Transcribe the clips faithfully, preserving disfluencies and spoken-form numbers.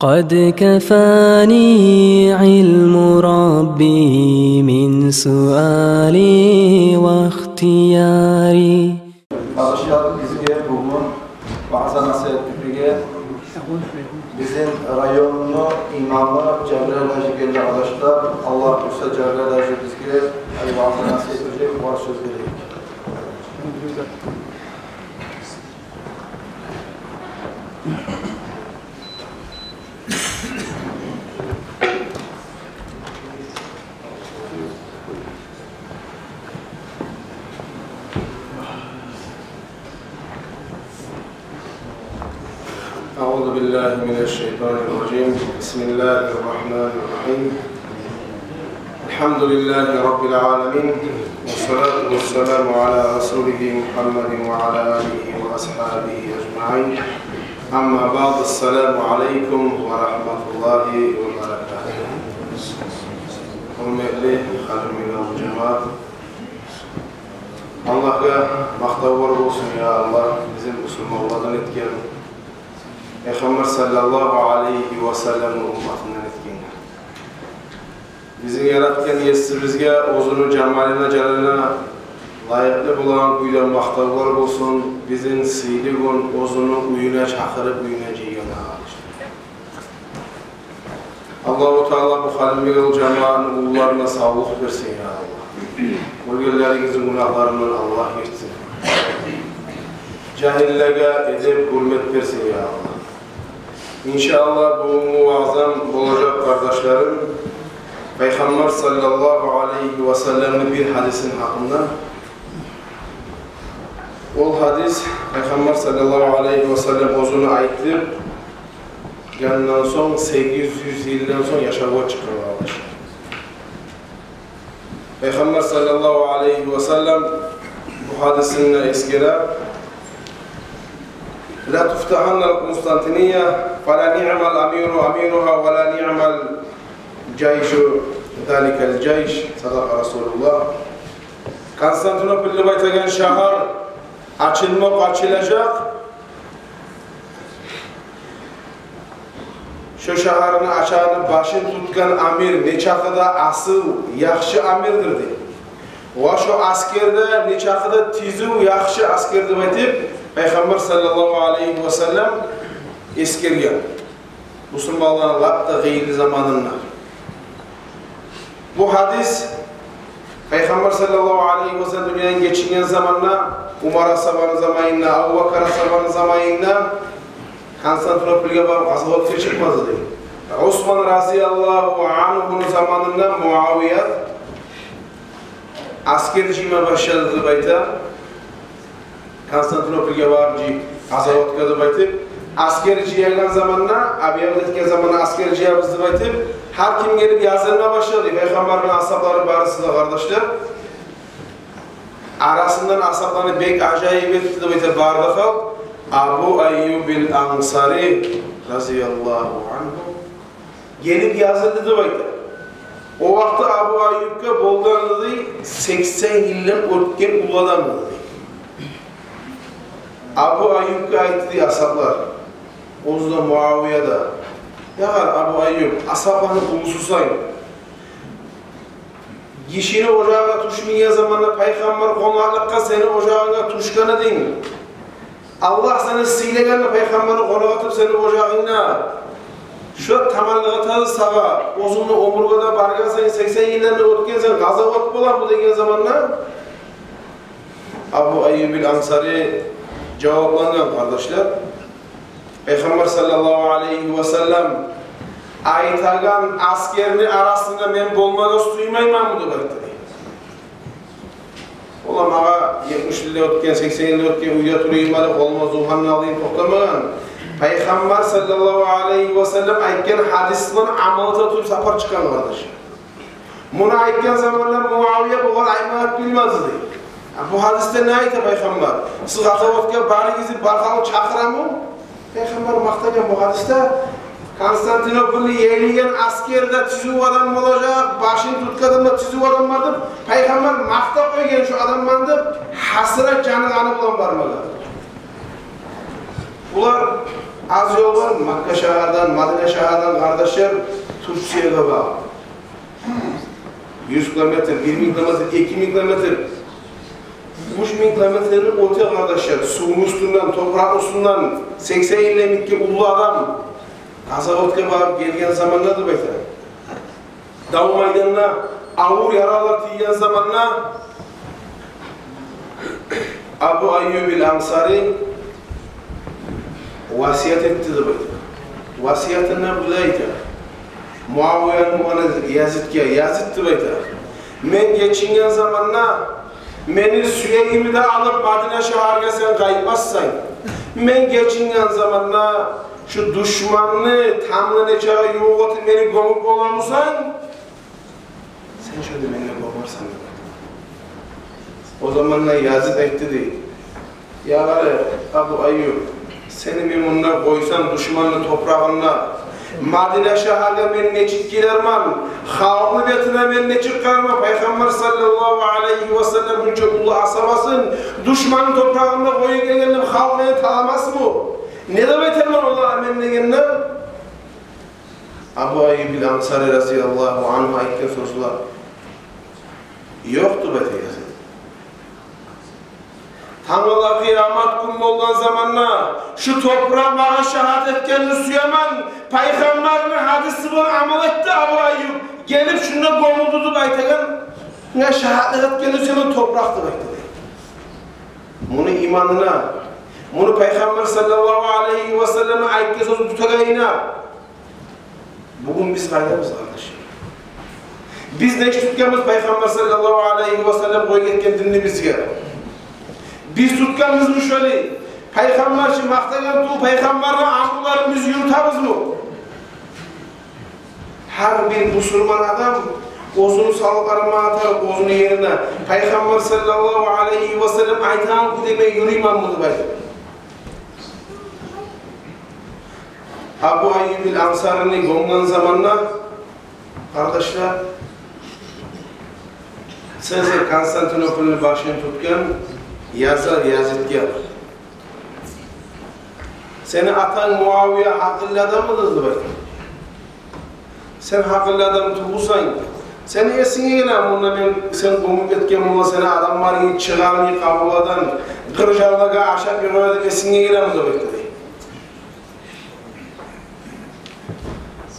قد كفاني علم ربي من سؤالي واختياري. Къардашлар, бизге бугюн ваъза-насигьат этмеге бизин районну имамы Жабраил гьажи гелди, къардашлар. Аллагь буюрса, Жабраил гьажи бизге ваъза-насигьат этежек, огъар сёз берейик. أعوذ بالله من الشيطان الرجيم. بسم الله الرحمن الرحيم. الحمد لله رب العالمين، والصلاة والسلام على رسوله محمد وعلى آله وأصحابه أجمعين. أما بعد، السلام عليكم ورحمة الله وبركاته. Гьюрметли Халимбекавул жамаат, Аллагьгъа макътавлар болсун, я Аллагь, бизин бусурманлардан этген, Пайхаммар саллаллагьу алайгьи ва салламны умматындан этгенге. Бизин яратгъан Есибизге оьзюню жамалына, жалалына лайыкълы болагъан кюйде макътавлар болсун, бизин сыйлы гюн оьзюню уьюне чакъырып, уьюне жыйгъангъа, къардашлар. Аллагьу Таала бу Халимбекавул жамаатны уллуларына савлукъ берсин, я Аллагь. Оьлгенлеригизни гюнагьларындан Аллагь гечсин. Жагьиллеге эдеп, гьюрмет берсин, я Аллагь. Иншааллагь, бугюнгю ваъзам болажакъ, къардашларым, Пайхаммар саллаллагьу алайгьи ва салламны бир гьадисини гьакъында. Ол гьадис Пайхаммар саллаллагьу алайгьи ва саллам оьзюню айтып, оьлгенден сонг, сегиз юз йылдан сонг яшавгъа чыкъгъан, къардашлар. Пайхаммар саллаллагьу алайгьи ва саллам бу гьадисинде эсгере: لتفتحن القسطنطينية فلنعم الأمير أميرها ولنعم الجيش ذلك الجيش. صدق رسول الله. Константинополь деп айтагъан шагьар ачылмакъ, ачылажакъ. Шо шагьарны ачагъаны башын тутгъан амир нечакъы да асыл, яхшы амирдир, дей. Ва шо аскер де нечакъы да тизив, яхшы аскер деп айтып, Пайхаммар саллаллагьу алайгьи ва саллам эсгерген. Бусурманланы лап да къыйынлы заманында. Бу гьадис Пайхаммар саллаллагьу алайгьи ва саллам дюньядан гечинген заманда, Умар асгьабаны заманында, Абубакар асгьабаны заманында Константинопольге барып къазаватгъа чыкъмады, дей. Осман разияллагьу ангьуну заманында Муавият аскер жыйма башлады деп айта. Константинопольге барып жый-, къазаватгъа деп айтып, аскер жыягъан заманда, объявлять этген заманда аскер жыябыз деп айтып, гьар ким гелип язылма башлады. Пайхаммарны асгьаблары барысы да, къардашлар. Арасындан асгьабланы бек ажайып этди деп айта бары да халкъ Абу Айюбил Ансари разияллагьу ангьу гелип язылды деп айта. О вакътиде Абу Айюбгъа болгъан, дей, сексен йылдан оьтген уллу адам, дей. Абу Айюбгъа айтды, дей, асгьаблар, оьзю де, Муавия да: «Я къар, Абу Айюб, асгьабланы уллусусан. Гишини ожагъына тюшмейген заманда Пайхаммар къонакълыкъгъа сени ожагъынга тюшген эдинг. Аллагь сени сыйлагъан да, Пайхаммарны къонакъ этип сени ожагъынгда. Шо таманлыкъ этеди сагъа, оьзюнгню оьмюрге де баргъансан, сексен йылдан да оьтгенсен, къазават боламы?» деген заманда Абу Айюбил Ансари жаваплангъан, къардашлар. Пайхаммар саллаллагьу алайгьи ва саллам айтагъан аскерни арасында мен болмагъа сюймейменми деп айтды, дей. Ола магъа етмиш йыл да оьтген, сексен йыл да оьтген, уьйде турайым гьали, къолума зугьанны алайым, токътамагъан. Пайхаммар саллаллагьу алайгьи ва саллам айтгъан гьадис булан амал эте туруп сапар чыкъгъан, къардаш. Муну айтгъан заманда Муавия бугъар айтмагъа билмеди, дей. А бу гьадисде не айта Пайхаммар? Сиз къазаватгъа барыгъыз деп бары халкъны чакъырамы? Пайхаммар макътагъан бу гьадисде Константинопольни егеген аскер де тизив адам болажакъ, башын тутгъан адам да тизив адам бар деп, Пайхаммар макътап къойгъан шо адамланы деп, гьасирет жаны къаны булан бармагъа. Булар Аз ёл бар Макка шагьардан, Мадина шагьардан, къардашлар, Турциягъа багъып. Юз километр, бир минг километр, эки минг километр, уьч минг километрни оьте, къардашлар, сувну уьстюнден, топуракъны уьстюнден, сексен йыл демекки уллу адам къазаватгъа багъып гелген заманда деп айта. Дав майданда авур яралар тийген заманда Абу Айюб аль-Ансари васият этди деп айта. Васиятында булай айта. Муавияны уланы Язитге, Язит деп айта. Мен гечинген заманда мени сюегимни де алып Мадина шагьаргъа сен къайтмассан, мен гечинген заманда шу душманны тамланы чагъа ювукъ этип мени гёмюп боламысан, сен шону мени гёмерсен деп. О заманда Язит айтды дей: «Я къара, Абу Айюб, сени мен мунда къойсам душманны топурагъында, Мадина шагьаргъа мен нечик гирермен, халкъны бетине мен нечик къарарман, Пайхаммар саллаллагьу алайгьи ва саллам мунча уллу асгьабасын душманны топурагъында къоюп гелген деп халкъ мени таламасмы? Не деп айтарман олагъа мен?» — дегенде, Абу Айюб аль-Ансари разияллагьу ангьу айтгъан сёзлер: «Ёкъ, — деп айта Язит. — Тангала къыямат гюн болгъан заманда шу топуракъ магъа шагьат этгенни сюемен, Пайхаммарны гьадиси булан амал этди Абу Айюб, гелип шунда гёмюлдю деп айтагъангъа шагьатлыкъ этгенни сюемен топуракъ», — деп айтды дей. Муну иманына, муну Пайхаммар саллаллагьу алайгьи ва саллам айтгъан сёзню тутагъанына. Бугюн биз къайдабыз, къардашлар? Биз нечик тутгъанбыз Пайхаммар саллаллагьу алайгьи ва саллам къоюп гетген динни бизге? Биз тутгъанбызмы шолай? Пайхаммар чи макътагъан тюгюл, Пайхаммарны амруларын биз юрютебизми? Гьар бир бусурман адам оьзюню салып къарама тарыкъ оьзюню ерине. Пайхаммар саллаллагьу алайгьи ва саллам айтгъан кюйде мен юрюйменми деп айтып. Абу Айюб аль-Ансарини гёмген заманда, къардашлар, Цезарь, Константинопольни башын тутгъан, язар Язитге: «Сени атанг Муавия гьакъыллы адаммыдыр?» — деп айтды. «Сен гьакъыллы адам тюгюлсен. Сени эсинге гелеми, мунда мен сен гёмюп гетген булан сени адамларынгны чыгъарып къабурлардан, къыржанлагъа ашатып юрюме деп эсинге гелеми?» — деп айтды дей.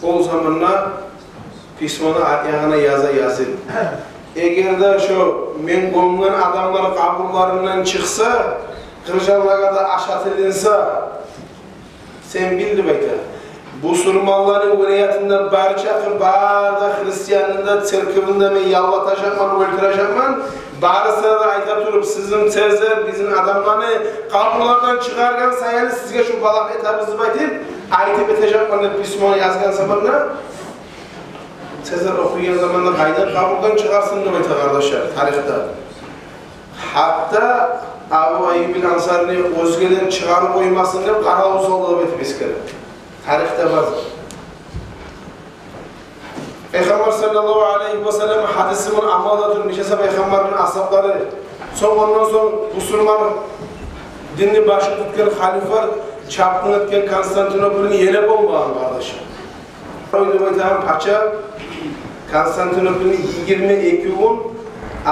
Ол заманда письмону арт ягъына яза Язит: «Эгер де шо мен гёмген адамлар къабурларындан чыкъса, къыржанлагъа да ашатылынса, сен бил, — деп айта, — бусурманланы вилаятында бар чакъы, бары да христианны да, церквини де мен яллатажакъман, оьлтюрежекмен. Барысына да айта туруп, сизин Цезарь бизин адамланы къабурлардан чыгъаргъан саялы сизге шу балагьны этебиз деп айтып, айтып этежекмен», — деп письмону язгъан заманда, Цезарь охуйгъан заманда: «Къайдан къабурдан чыгъарсын, — деп айта, къардашлар, — тарихде гьатта Абу Айюб аль-Ансарини оьзгелер чыгъарып къоймасын деп къаравул салды», — деп айтып эсгере. Тарихде бар. Пайхаммар саллаллагьу алайгьи ва саллам гьадиси булан амал да туруп, нечесе Пайхаммарны асгьаблары. Сонг, ондан сонг бусурман динни башын тутгъан халифалар чапгъын этген Константинопольни елеп болмагъан, къардашлар. Ой деп айтагъан пача Константинопольни йигирма эки гюн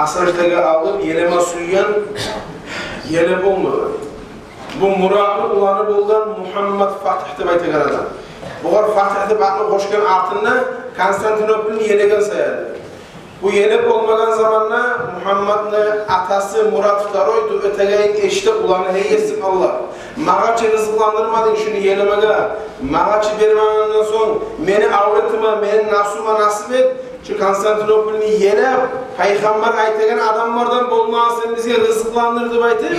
осаждагъа алып, елеме сюйген, елеп болмагъан. Бу Муратны уланы болгъан Мугьаммад Фатигь деп айтагъан адам. Бугъар Фатигь деп атны къошгъан артында Константинопольни елеген саялы. Бу елеп болмагъан заманда Мугьаммадны атасы Мурат второй дуа этегенин эшите уланы: «Гьей Есим Аллагь, магъа чы рызкъыландырмадынг шуну елемеге, магъа чы бермегенден сонг, мени авлетиме, мени наслума насип эт, шу Константинопольни елеп, Пайхаммар айтагъан адамлардан болмагъа сен бизге рызкъыландыр», — деп айтып,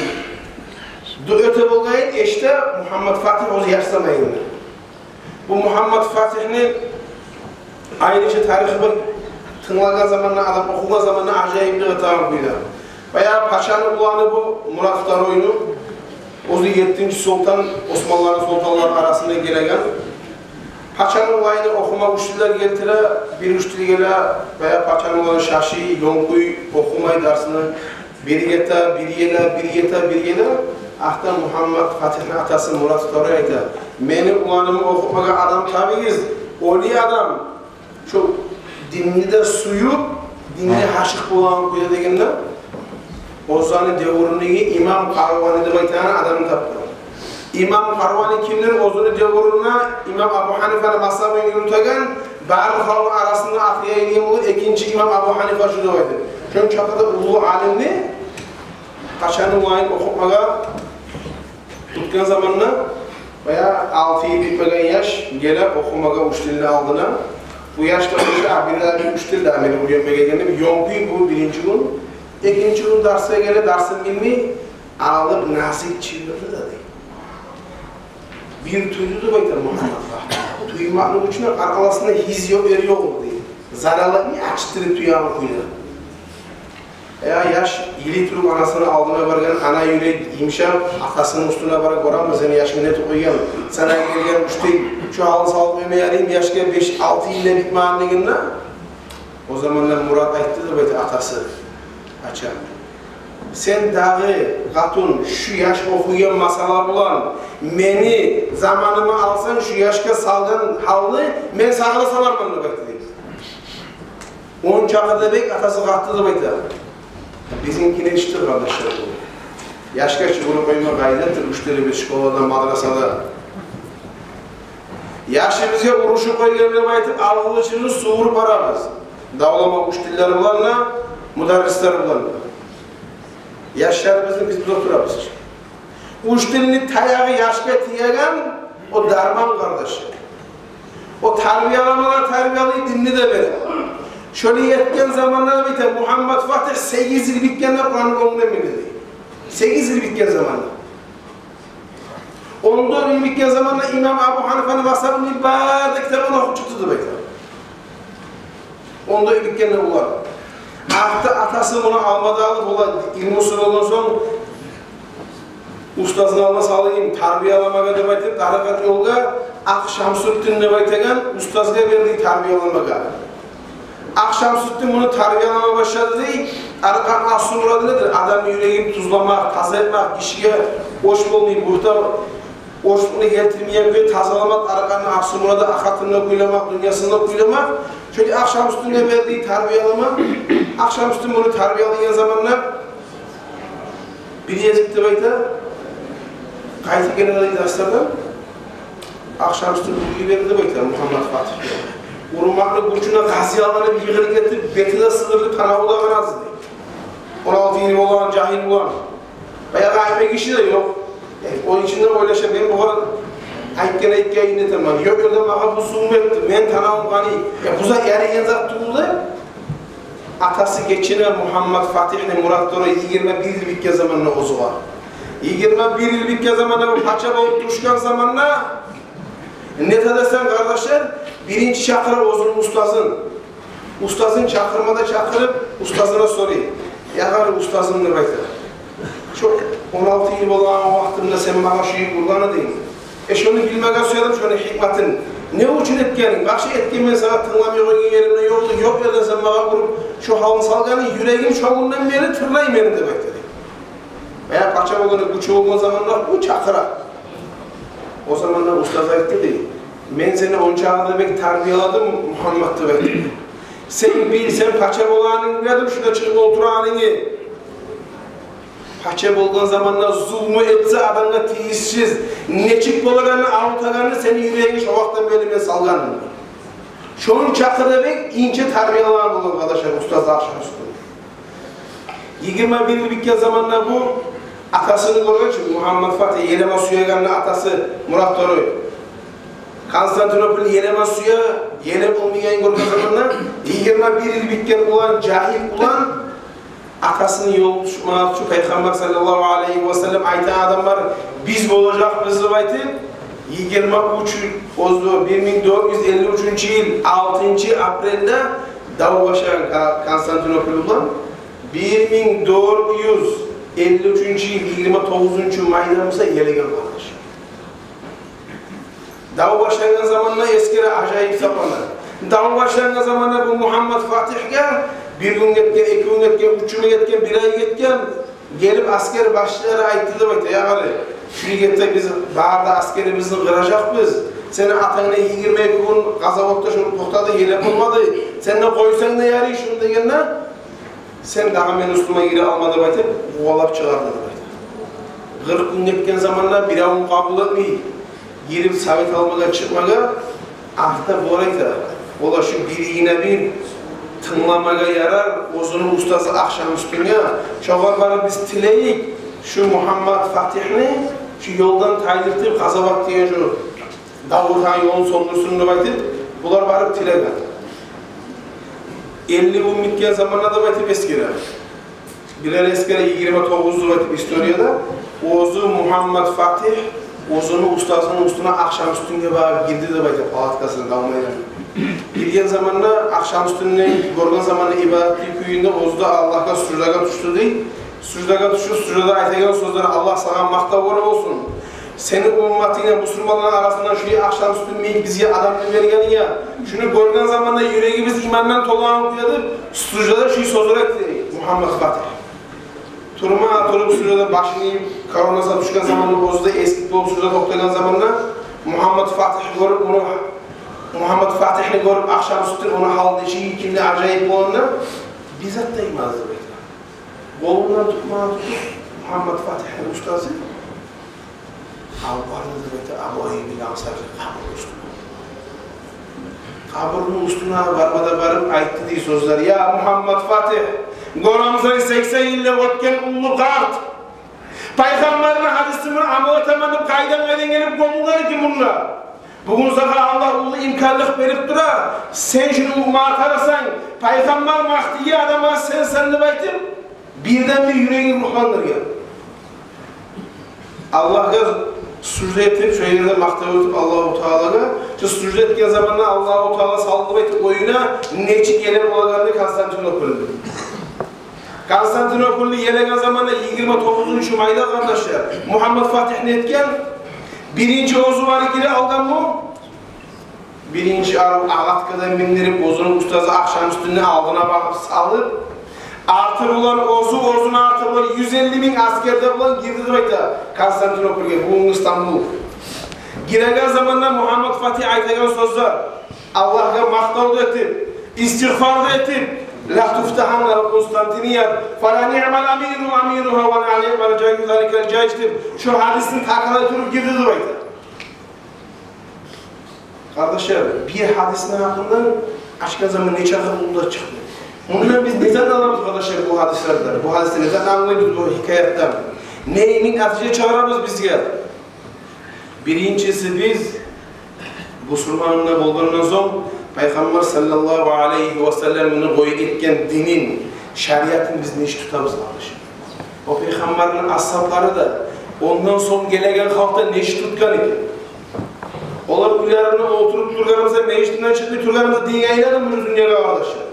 дуа эте болгъанын эшите Мугьаммад Фатигь, оьзю яш заманында. Бу Мугьаммад Фатигьни айрыча тарихи бар, тынглагъан заманда, адам охугъан заманда ажайыплыкъ этеген кюйде. Баягъы пачаны уланы бу, Мурат второйну, оьзю еттинчи султан, османланы султанларыны арасында гелеген. Пачаны уланы охума учителлер гелтире, бир учитель геле, баягъы пачаны уланы шашый, ёнкъуй, охумай дарсны. Бир гете, бир геле, бир гете, бир геле. Ахта Мугьаммад Фатигьни атасы Мурат второй айта: «Мени уланымны охутмагъа адам табыгъыз, олий адам, шо динни де сююп, динге ашыкъ болагъан кюйде», — дегенде, оьзлени девюрюндеги имам Къарвани деп айтагъан адамны тапгъан. Имам Къарвани кимдир? Оьзюню девюрюнде имам Абу Гьанифаны мазгьабын юрютеген, бары халкъны арасында аты яйылгъан болгъан экинчи имам Абу Гьанифа шу деп айтып. Шончакъы да уллу алимни, къачан уланын охутмагъа тутгъан заманда, баягъы алты йыл битмеген яш геле охумагъа учительни алдына. Бу яш да уже: «А, бир де бир учитель де мени уьйренме гелген», — деп ёнкъуй бу биринчи гюн. Экинчи гюн дарсгъа геле, дарсын билмей, алып назик чыгъарды да, дей. Бир тюйдю деп айта Мугьаммад Фатигь. Тюймекни учун къаркъарасында гьыз ёкъ, ер ёкъ, дей. Заралы не ачытдырып тюеген кюйде. Я яш йылай туруп анасыны алдына баргъан, ана юрек йымышап, атасыны уьстюне барып: «Гёренми, сени яшынга не этип къойгъан? Сагъа гелген учитель шу гьалын салып къойма яраймы, яшгъа беш-алты йыл да битмеген», — дегенде, о заманда Мурат айтды деп айта атасы: «Ачам, сен дагъы, къатын, шу яш охуйгъан масъала булан мени заманымны алсанг, шу яшгъа салгъан гьалны мен сагъа да саларман», — деп айтды, дей. Ончакъы да бек атасы къатты деп айта. Бизинкини эшитди, къардашлар, бу. Яшгъа чыгъарып къойма къайдадыр учителибиз школада, мадрасада. Яшыбызгъа урушуп къойгъан деп айтып, алгъылы чырны сувуруп барабыз. Давлама учительлер булан да, мударрислер булан да. Яшларыбызны биз бузуп турабыз. Учительни таягъы яшгъа тиеген, о дарман, къардаш. О тарбияламагъа тарбиялай, динни де бере. Шолай этген заманда да бите, Мугьаммад Фатигь сегиз йыл битгенде Къуранны гёнгюнден билди. Сегиз йыл битген заманда. Он дёрт йыл битген заманда имам Абу Гьанифаны мазгьабыны бары да китабын охуп чыкъды деп айта. Он дёрт йыл битгенде булар. Ахта атасы муну алмады, алып, олай илмусу болгъан сонг, устазны алдына салайым, тарбияламагъа деп айтып, тарикъат ёлгъа Акъшамсутдин деп айтагъан устазгъа берди тарбияламагъа. Акъшамсутдин муну тарбиялама башлады, дей. Тарикъатны аслу мурады недир? Адамны юрегин тюзлемек, таза этмек, гишиге оьч болмай, бухта оьчлюкню гелтирмейген кюйде тазаламакъ, тарикъатны аслу мурады, ахыратында кюйлемек, дюньясында кюйлемек. Шолай Акъшамсутдинге берди тарбиялама. Акъшамсутдин муну тарбиялагъан заманда бир гезик деп айта, къайтып геле, дей, дарсдан, Акъшамсутдин уьйге берди деп айта Мугьаммад Фатигьге. Урмакъны гючюне къазияланып, йыгъылып гетип, бети де сыгъылып, танаву да къанады, дей. Он алты йыл болгъан жагьил булан. Баягъы айтма гиши де ёкъ. Э, о ичинде ойлаша: «Мен бугъар айтгъан, айтгъанын этемен. Ёкъ ерде магъа бу зулму этди, мени танавум къаный. Я, бу зат ярайгъан зат тюгюл», — деп. Атасы гечине Мугьаммад Фатигьни, Мурат Тёре, йигирма бир йыл битген заманда оьзюгъар. Йигирма бир йыл битген заманда, бу пача болуп тюшген заманда, не эте десенг, къардашлар, биринчи чакъыра оьзюню устазын. Устазын чакъырма да чакъырып, устазына сорай: «Я, къардашлар, устазым, — деп айта, — шо он алты йыл болгъан вакътимде сен магъа шу йимик ургъан эдинг. Э, шону билмеге сюе эдим, шону гьикматын. Не учун этгенинг? Башгъа этген, мен сагъа тынгламай къойгъан ерим де ёкъ эди. Ёкъ ерден сен магъа уруп, шу гьалны салгъанынг, юрегим шо гюнден берли тырнай мени», — деп айтды, дей. Баягъы пача болгъан, гючю болгъан заманда бу чакъыра. О заманда устаз айтды, дей: «Мен сени ончакъы да бек тарбияладым, Мугьаммад, — деп айтды. — Сен бил, сен пача болгъанынг биле эдим, шунда чыгъып олтургъанынгны. Пача болгъан заманда зулму этсе адамгъа тийишсиз, нечик болагъанны, авуртагъанны сени юрегинге шо вакътиден берли мен салгъанман». Шончакъы да бек инче тарбиялагъан болгъан, къардашлар, устаз Акъшамсутдин. Йигирма бир йыл битген заманда бу атасын гёргенчи, Мугьаммад Фатигь, елеме сюегенни атасы Мурат Тёре, Константинопольни елеме сюе, елеп болмайгъанын гёрген заманда, йигирма бир йыл битген улан, жагьил улан, атасыны ёлу тутмакъ учун, Пайхаммар саллаллагьу алайгьи ва саллам айтагъан адамлар биз болажакъбыз деп айтып, йигирма уьч, оьзю бир минг дёрт юз элли уьчюнчю йыл алтынчы апрельде дав башлангъан Ка-, Константинополь булан. Бир минг дёрт юз элли уьчюнчю йыл йигирма тогъузунчу майда буса елеген, къардаш. Дав башлангъан заманда, эсгере, ажайып сапаны. Дав башлангъан заманда бу Мугьаммад Фатигьге бир гюн гетген, эки гюн гетген, уьч гюн гетген, бир ай гетген. Гелип, аскер башлары айтды деп айта: «Я къари, шу гетде биз бары да аскерибизни къыражакъбыз. Сени атангны йигирма эки гюн къазаватда шо токътады, елеп болмады. Сен де къойсанг да ярай шуну», — дегенде, «Сен дагъы мени уьстюме гире алма», — деп айтып, къувалап чыгъарды деп айта. Къыркъ гюн гетген заманда биревню къабул этмей, гирип совет алмагъа, чыкъмагъа, артда булар айта: «Валлагь, шу биригине бир тынгламагъа ярар оьзюню устазы Акъшамусдинге. Шогъар барып биз тилейик, шу Мугьаммад Фатигьни шу ёлдан тайдыртып, къазават деген шу Давутгъа ёлун сёндюрсюн», — деп айтып, булар барып тилеген. Элли гюн битген заманда деп айтып эсгере. Бирер эсгере йигирма тогъуз деп айтып историяда, оьзю Мугьаммад Фатигь оьзюню устазыны уьстюне, Акъшамусдинге барып гирди деп айта, палаткасына, дав майданына. Гирген заманда Акъшамусдинни гёрген заманда ибадатлы кюйде оьзю де Аллагьгъа суждагъа тюшдю дей. Суждагъа тюшюп, суждада айтагъан сёзлери: «Аллагь, сагъа макътавлар болсун. Сени умматынга, бусурманланы арасындан шу Акъшамусдин йимик бизге адамны бергенинге, шуну гёрген заманда юрегибиз имандан толгъан кюйде», — деп, суждада шу сёзлер айтды Мугьаммад Фатигь. Турма туруп, суждада башын ийип, коронасы тюшген заманда, оьзю де эсгик болуп, суждада токътагъан заманда, Мугьаммад Фатигь гёрюп ону, Мугьаммад Фатигьни гёрюп, Акъшамусдин, ону гьалы нечик экенлиги ажайып болгъанда, бир зат да айтмады деп айта. Къолундан тутмагъа тутуп, Мугьаммад Фатигьни устазы алып барды деп айта Абу Айюб аль-Ансарини къабурну уьстюне. Къабурну уьстюне бармада барып айтды дей сёзлер: «Я Мугьаммад Фатигь, гёремисен, сексен йыллыкъ оьтген уллу къарт. Пайхаммарны гьадисин мен амал этемен деп къайдан-къайдан гелип гёмюлген экен мунда. Бугюн сагъа Аллагь уллу имканлыкъ берип тура, сен шуну мугьаммат тарасанг, пайхаммар макътайгъан адам сенсен», — деп айтып, бирден-бир юреги ругьландыргъан. Аллагьгъа сужда этип, шо ерде макътав этип Аллагьу Таалагъа, шо сужда этген заманда Аллагьу Таала салды деп айтып оюна нечик елеп болагъанны Константинопольну. Константинопольну елеген заманда йигирма тогъузунчу майда, къардашлар, Мугьаммад Фатигь не этген? Биринчи оьзю барып гире алгъанмы? Биринчи арив агъаткъадан миндирип, оьзюню устазы Акъшамусдинни алдына багъып салып, арты булан оьзю, оьзюню арты булан юз элли минг аскер де булан гирди деп айта Константинопольге, бугюнгю Стамбул. Гиреген заманда Мугьаммад Фатигь айтагъан сёзлер, Аллагьгъа макътав да этип, истигъфар да этип: «Ла туфтагьанна аль-Къустантиният, фа ла ниъмаль амиру амиругьа ва ла ниъмаль жайшу заликаль жайш», — деп, шо гьадисни такъалай туруп гирди деп айта. Къардашлар, бир гьадисни гьакъындан ачгъан заман нече гьакъыллы чыкъды. Мундан биз не зат алабыз, къардашлар, бу гьадислерден? Бу гьадислерден не зат англайбыз бу гьикаятдан? Не йимик натижа чыгъарабыз бизге? Биринчиси, биз бусурман болгъандан сонг, Пайхаммар саллаллагьу алайгьи ва салламны къоюп гетген динин, шариатын биз нечик тутабыз, къардашлар? О Пайхаммарны асгьаблары да, ондан сонг гелеген халкъ да нечик тутгъан экен? Олар уьйлеринде олтуруп тургъаныбызда, межитинден чыкъмай тургъаныбызда дин яйыламы бу дюньягъа, къардашлар?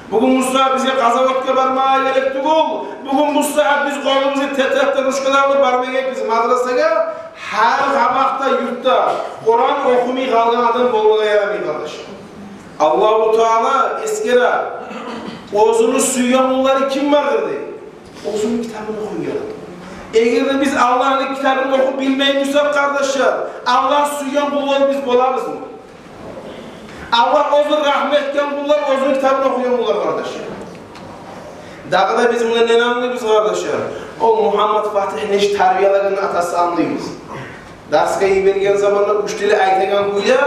Бугюн буса бизге къазаватгъа бармагъа герек тюгюл. Бугюн буса биз къолубузгъа тетрадь, ручка да алып бармагъа герек биз мадрасагъа. Гьар къабакъда юртда Къуран охумай къалгъан адам болмагъа ярамай, къардашлар. Аллагьу Таала эсгере: «Оьзюню сюйген къуллары ким бардыр?» — дей. Оьзюню китабын охуйгъан. Эгер де биз Аллагьны китабын охуп билмей бусакъ, къардашлар, Аллагь сюйген къуллар биз болабызмы? Аллагь оьзю рагьму этген къуллар, оьзюню китабын охуйгъан къуллар, къардашлар. Дагъы да биз мундан не англайбыз, къардашлар? О Мугьаммад Фатигьни нечик тарбиялагъанны атасы англайбыз. Дарсгъа йиберген заманда учитель айтагъан кюйде,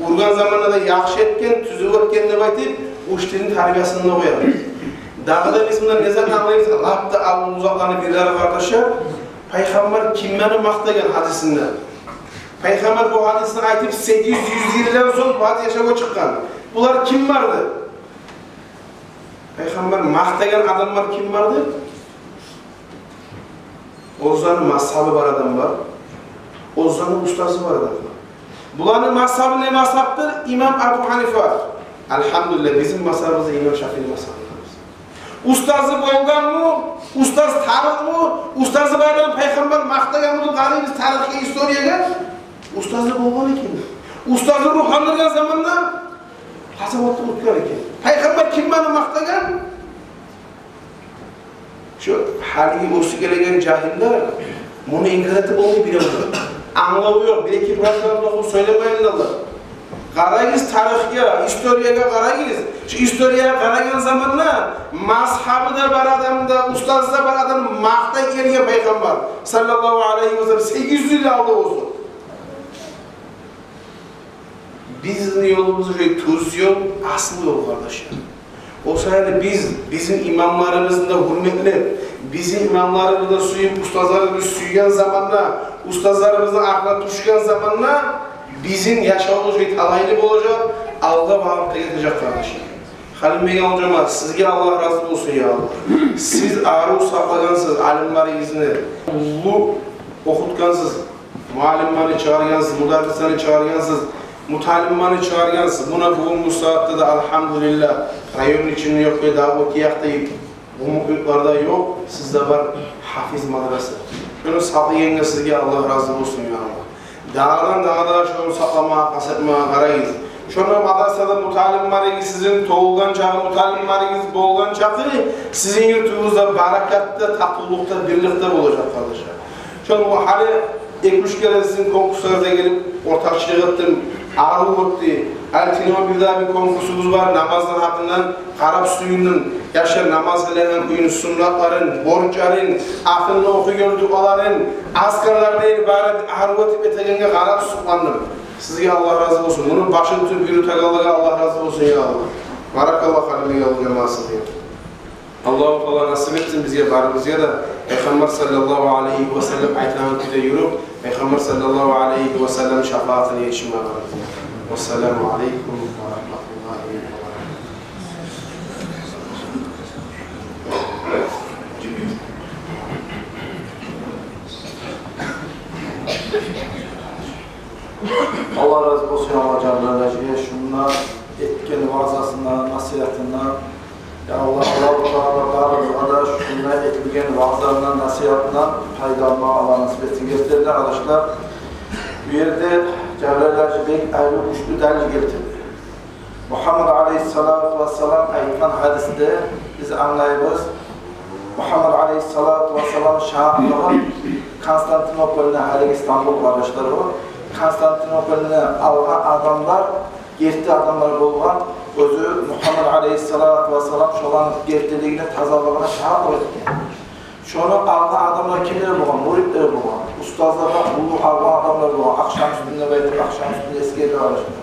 ургъан заманда да яхшы этген, тюзюп этген деп айтып, учительни тарбиясын да къоябыз. Дагъы да биз мундан не зат англайбыз? Лап да авул затланы бирлери, къардашлар, Пайхаммар кимлени макътагъан гьадисинде. Пайхаммар бу гьадисни айтып, сегиз юз йылдан сонг бу гьадис яшавгъа чыкъгъан. Булар ким барды? Пайхаммар макътагъан адамлар ким барды? Оьзлени мазгьабы бар адамлар, оьзлени устазы бар адамлар. Буланы мазгьабы не мазгьабдыр? Имам Абу Гьанифа. Альгьамдулиллагь, бизин мазгьабыбыз да имам Шафиини мазгьабындабыз. Устазы болгъанмы? Устаз тарыкъмы? Устазы бар адамны Пайхаммар макътагъанмы? Къарайбыз тарихге, историягъа. Устазы болгъан экен. Устазы ругьландыргъан заманда къазаватдан оьтген экен. Пайхаммар кимлени макътагъан? Шо гьалиги оьсюп гелеген жагьиллер муну инкар этип болмай биревде. Англаву ёкъ, бир-эки программа охуп сёйлемейин де олар. Къарагъыз тарихге, историягъа къарагъыз. Шо историягъа къарагъан заманда мазгьабы да бар адам да, устазы да бар адам макътай гелген Пайхаммар саллаллагьу алайгьи ва саллам, сегиз юз йыл алда болсун. Бизин ёлубуз уже тюз ёл, асыл ёл, къардашлар. О саялы биз бизин имамларыбызны да гьюрметлеп, бизин имамларыбызны да сююп, устазларыбызны сюйген заманда, устазларыбызны аркъына тюшген заманда бизин яшавубуз уже талайлы болажакъ, алгъа багъып да гетежек, къардашлар. Халимбекавул жамаат, сизге Аллагь рази болсун, я Аллагь. Сиз арив сакълагъансыз алимлеригизни, уллу охутгъансыз. Муаллимлени чыгъаргъансыз, мударрислени чыгъаргъансыз, муталимлени чыгъаргъансыз. Муна бугюн бу сагьатда да, альгьамдулиллагь, районну ичинде ёкъ, дагъы о якъда, къумукъ юртларда ёкъ, сизде бар гьафиз мадраса. Шону сакълагъангъа сизге Аллагь рази болсун, я Аллагь. Дагъыдан дагъы да шону сакъламагъа къаст этмеге къарагъыз. Шонда мадрасада муталимлеригиз, сизин тувулгъан чакъы муталимлеригиз болгъан чакъы, сизин юртугъузда баракат да, татывлукъ да, бирлик де болажакъ, къардашлар. Шону гьали эки-уьч керен сизин конкурсларда гелип ортакъчылыкъ этдим, арив оьтдю. Гьали тилеме бирдагъы бир конкурсубуз бар, намазны гьакъындан, къарап сююндюм. Яшлар намаз къылагъан кюйню суннатларын, борчларын, ахырында охуйгъан дуаларын, азкарларын, бары арив этип этегенге къарап сукъландым. Сизге Аллагь рази болсун. Муну башын тутуп юрютегенлеге Аллагь рази болсун, я Аллагь. Баракаллагь, Халимбекавул жамаат, сизге. Аллагьу Таала насип этсин бизге, барыбызгъа да Пайхаммар саллаллагьу алайгьи ва саллам айтгъан кюйде юрюп, Пайхаммар саллаллагьу алайгьи ва саллам шафаатына етишме барыбызгъа. Вассаламу алайкум ва рагьматуллагьи ва баракатугь. Аллагь рази болсун, Аллагь жандарын ажиге, шунда этген ваъзасына, насигьатына. Я Аллагь, Аллагьу Таала барыбызгъа да шунда этилген ваъзасына, насигьатына пайда алмагъа Аллагь насип этсин. Гертиден де, къардашлар, бу ерде Жабрайыл ажи бек арив, гючлю далил гелтирди. Мугьаммад алайгьиссалату вассалам айтгъан гьадисде биз англайбыз, Мугьаммад алайгьиссалату вассалам шагьатлыгъын Константинопольну, гьалиги Стамбул, къардашлар, о Константинопольну алгъан адамлар герти адамлар болгъан. Оьзю Мугьаммад алайгьиссалату вассалам шоланы гертилигине, тазалыгъына шагьатлыкъ этген. Шону алгъан адамлар кимлер болгъан? Муридлер болгъан. Устазлардан уллу алгъан адамлар болгъан. Акъшамуссин деп айтып, Акъшамуссинни эсгерди, къардашлар.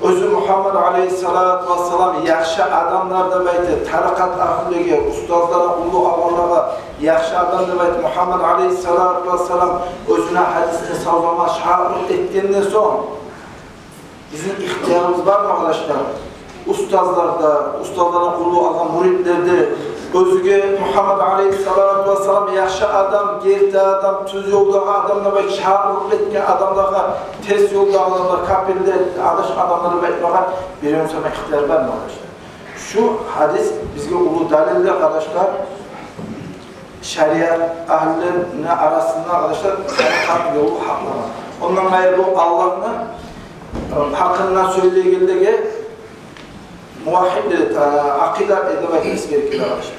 Оьзю Мугьаммад алайгьиссалату вассалам яхшы адамлар деп айтып, тарикъат агьлюлеге, устазлардан уллу алгъанлагъа яхшы адам деп айтып, Мугьаммад алайгьиссалату вассалам оьзюню гьадисине сав заман шагьатлыкъ этгенден сонг, бизин ихтиярыбыз бармы, къардашлар? Устазлар да, устазлардан уллу алгъан муридлер де оьзюне Мугьаммад алайгьиссалату вассалам яхшы адам, герти адам, тюз ёлдагъы адам деп айтып шагьатлыкъ этген адамлагъа, терс ёлдагъы адамлар, капирлер, адашгъан адамлар деп айтмагъа биревню сама ихтияры бармы, къардашлар? Шу гьадис бизге уллу далилдир, къардашлар. Шариат агьлюлени арасында, къардашлар, тарикъат ёлу гьакълагъан. Ондан къайры бу Аллагьны, э, гьакъында сёйлегенлеге мувагьгьидлер, э, акъида деп айтмагъа герек, къардашлар.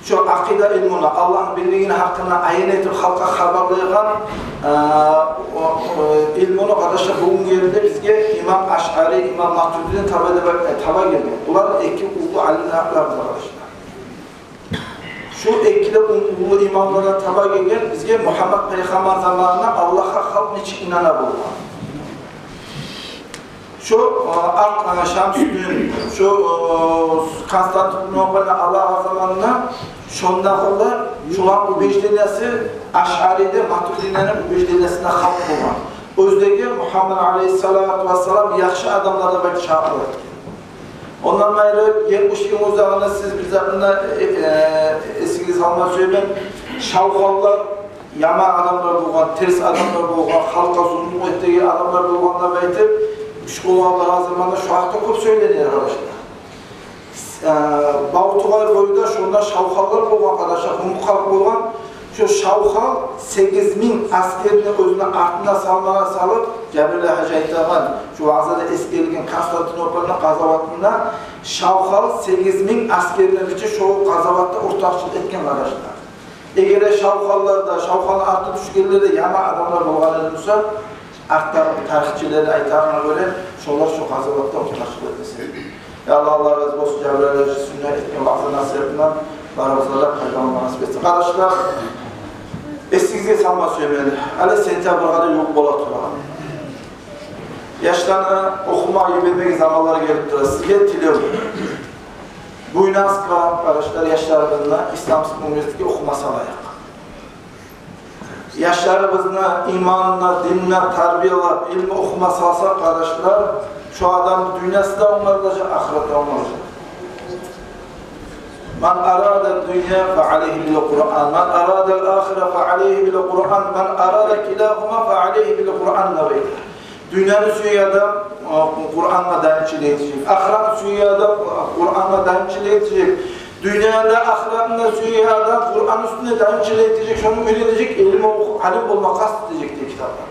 Шу акъида илмуну, Аллагьны бирлигини гьакъында аян этип халкъгъа хабарлайгъан, э, о, о, илмуну, къардашлар, бугюнге ерде бизге имам Ашъари, имам Матуридини таба деп, э, таба гелген. Булар эки уллу алимлер, къардашлар. Шу эки де уллу имамлардан таба гелген бизге Мугьаммад пайхаммар заманында Аллагьгъа халкъ нечик инана болгъан. Шу, а, Акъ-, а, Шамсуддин, шу, а, Константинопольну алагъан заманында шондагъылар, шоланы убеждениясы Ашъариде, Матуридини убеждениясына халкъ болгъан. Оьзлеге Мугьаммад алайгьиссалату вассалам яхшы адамлар деп айтып шагьатлыкъ этген. Ондан къайры, етмиш йыл узагъында сиз бир затны да, э, э, эсигизге салма сюемен. Шавхаллар яман адамлар болгъан, терс адамлар болгъан, халкъгъа зулму этеген адамлар болгъан деп айтып, школагъа барагъан заманда шу гьакъда кёп сёйлене, къардашлар. Э, Бавтугъай бойда шонда шавхаллар болгъан, къардашлар, къумукъ халкъ болгъан. Шу шавхал сегиз минг асгерни оьзюню артына салмагъа салып, Жабраил гьажи айтагъан, шу ваъзада эсгерилген Константинопольну къазаватында Шавхал сегиз минг асгерни бичи шо къазаватда ортакъчылыкъ этген, къардашлар. Эгер де Шавхаллар да, Шавхалны арты тюшгенлер де яман адамлар болгъан эди буса, артда тарихчилер айтагъангъа гёре, шолар шо къазаватда ортакъчылыкъ этмес эди. Я Аллагь, Аллагь рази болсун, Жабраил гьажи, сизге этген ваъза-насигьатындан барыбызгъа да пайдаланма насип этсин. Къардашлар, эсигизге салма сюемен, гьали сентябргъа да ювукъ бола тура. Яшланы охума йибермеге заманлар гелип тура. Сизге тилев. Буйнакскиге, къардашлар, яшларыбызны исламский университетге охума салайыкъ. Яшларыбызны иманына, динине тарбиялап, илму охума салсакъ, къардашлар, шо адамны дюньясы да онгарылажакъ, ахыраты да онгарылажакъ. «Ман арада дунья фа алейхи бил Къуран, ман арада ал ахира фа алейхи бил Къуран, ман арада килахума фа алейхи бил Къуран», деп айта. Дюньяны сюеген адам, э, Къурангъа даимчилик этежек. Ахыратны сюеген адам, э, Къурангъа даимчилик этежек. Дюньяны да, ахыратны да сюеген адам Къуран уьстюнде даимчилик этежек, шону уьйренежек, илму охуп, алим болма къаст этежек дей китаплар.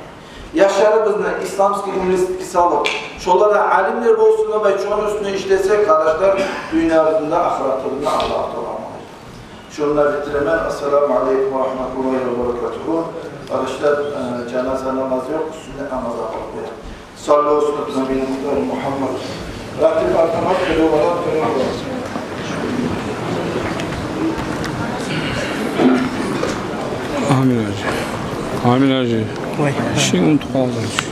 Яшларыбызны исламский университетге салып, шолар да алимлер болсун деп айтып, шону уьстюнде ишлесек, къардашлар, дюньябызны да, ахыратыбызны да Аллагьу Таала онгарар. Шунда битиремен. Ассаламу алейкум ва рагьматуллагьи ва баракатугьу. Къардашлар, э, жаназа намазы ёкъ, сюннет намазы къылып къояйыкъ. Саллу ва саллиму аля набийина мухтари Мухаммад. Ратиб артамат, къылып къояйыкъ. Амин, гьажи. Амин, гьажи. Ой. Ши унутуп къалдым.